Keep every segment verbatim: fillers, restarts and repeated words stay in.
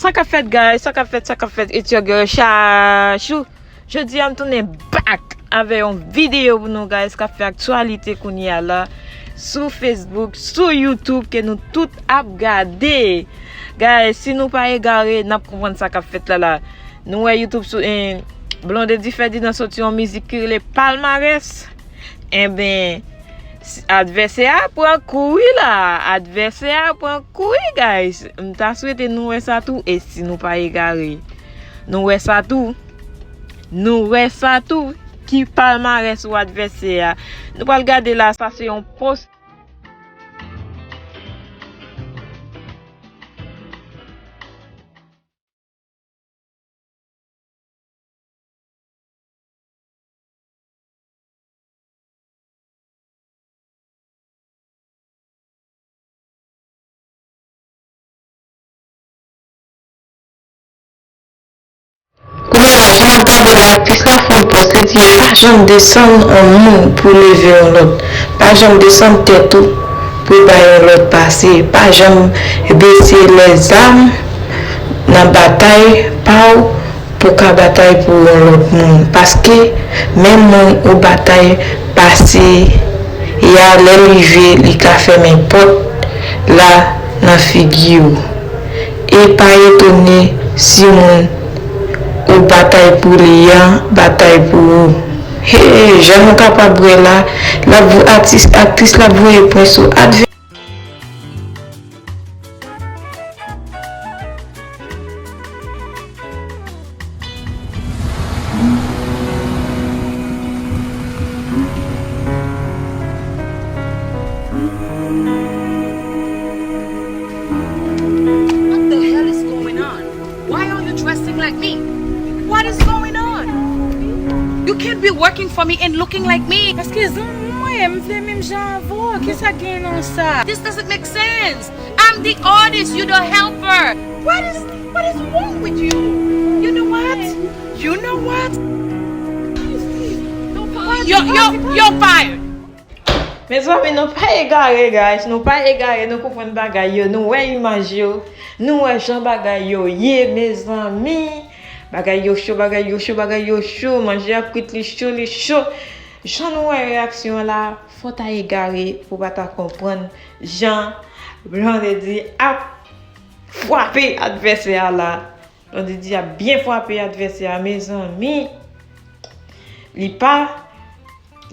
Sa k ap fèt, guys? Sa k ap fèt? Sa k ap fèt? It's your girl Chachou. Jodi a m tounen back avè yon videyo pou nou, guys, k ap fè aktyalite kounye a la sou Facebook, sou YouTube ke nou tout ap gade. Guys, si nou pa egare, n ap konprann sa k ap fèt la la. Nou wè YouTube sou, eh, Blondedy Ferdinand soti yon mizik ki rele Palmarès. Enben, s- advèsè a pran kou wi la. Advèsè a pran kou wi, guys. M ta swete nou wè sa tou. E si nou pa egare, nou wè sa tou. Nou wè sa tou. Ki palmarès ou advèsè a? Nou pral gade la. Sa se yon post. Kounye a, jan w ap gade la, aktris la fè yon pòs, li di, pa janm desann yon moun pou leve yon lòt. Pa janm desann tèt ou pou bay yon lòt pase. Pa janm bese lèzam nan batay pa w pou ka batay pou yon lòt moun. Paske menm moun ou batay pase a, lè l rive, li ka fèmen pòt la nan figi w. E pa etone si moun ou batay pou li an batay pou ou. Hey, jan nou kapab wè la, l ap vo- atis, aktris la ap voye pwen sou advè- What the hell is going on? Why are you dressing like me? What is going on? You can't be working for me and looking like me. Paske zanmi mwen, m vle menm jan avè w. Kisa k gen nan sa? This doesn't make sense. I'm the artist, you the helper. What is what is wrong with you? You know what? You know what? You're, you're, you're fired. Mezanmi, nou pa egare, guys. Nou pa egare, nou konprann bagay yo. Nou wè imaj yo. Nou wè jan bagay yo ye, mezanmi. Bagay yo cho, bagay yo cho, bagay yo cho. Manje ap kwit, li cho, li cho. Jan nou wè reyaksyon an la, fò w ta egare pou w pa ta konprann jan Blondedy ap frape advèsè a la. Blondedy ap byen frape advèsè a, mezanmi. Li pa,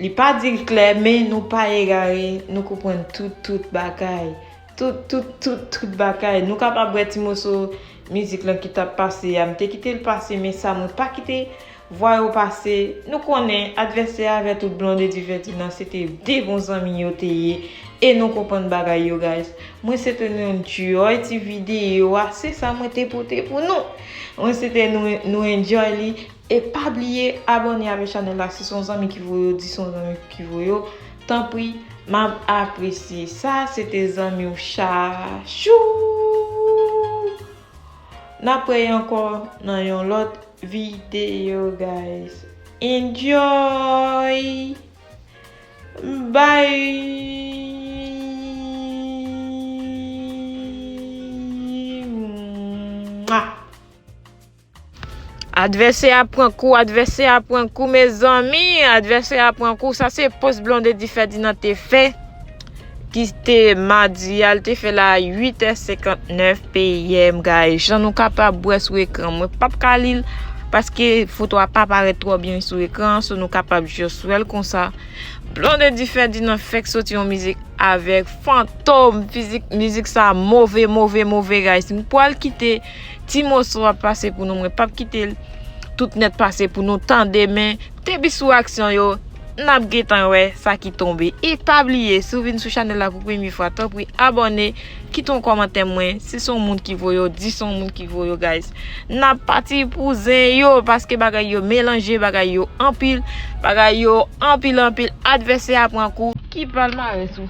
li pa di l klè, men nou pa egare, nou konprann tout, tout bagay. Tout, tout, tout, tout bagay. Nou kapab wè ti moso mizik lan ki t ap pase a. M te kite l pase, men sa mwen pa kite vwa yo pase. Nou konnen advèsè a avè tout Blondedy Ferdinand se te de bon zanmi yo te ye. E nou konprann bagay yo, guys. Mwen swete nou enjoy ti videyo a. Se sa mwen te pote pou nou. Mwen swete nou, nou enjoy li. E pa bliye abòne avèk chanèl la. Si se yon zanmi ki voye w, di se yon zanmi ki voye w. Tanpri, m ap apresye sa. Se te zanmi w Chachou. N ap wè ankò nan yon lòt videyo, guys. Enjoy! Bye! Mwah! Advèsè a pran kou, advèsè a pran kou, mezanmi, advèsè a pran kou. Sa se pòs Blondedy Ferdinand te fè, ki te madi a, l te fè l a uit è senkantnèf P M, guys. Jan nou kapab wè sou ekran, mwen p ap ka li l, paske foto a pa parèt twò byen sou ekran, so nou kapab just wè l konsa. Blondedy Ferdinand fèk soti yon mizik avèk Fantom. Fizik, mizik sa move, move, move, guys. M pral kite ti moso a pase pou nou. Mwen p ap kite l tout nèt pase pou nou tande, men depi sou aksyon yo, n ap gentan wè sa ki tonbe. E pa bliye, si w vin sou chanèl la pou premye fwa, tanpri abòne, kite yon kòmantè mwen. Si se yon moun ki voye w, di se yon moun ki voye w, guys. N ap pati pou zen yo, paske bagay yo melanje, bagay yo anpil, bagay yo anpil, anpil. Advèsè a pran kou. Ki palmarès ou?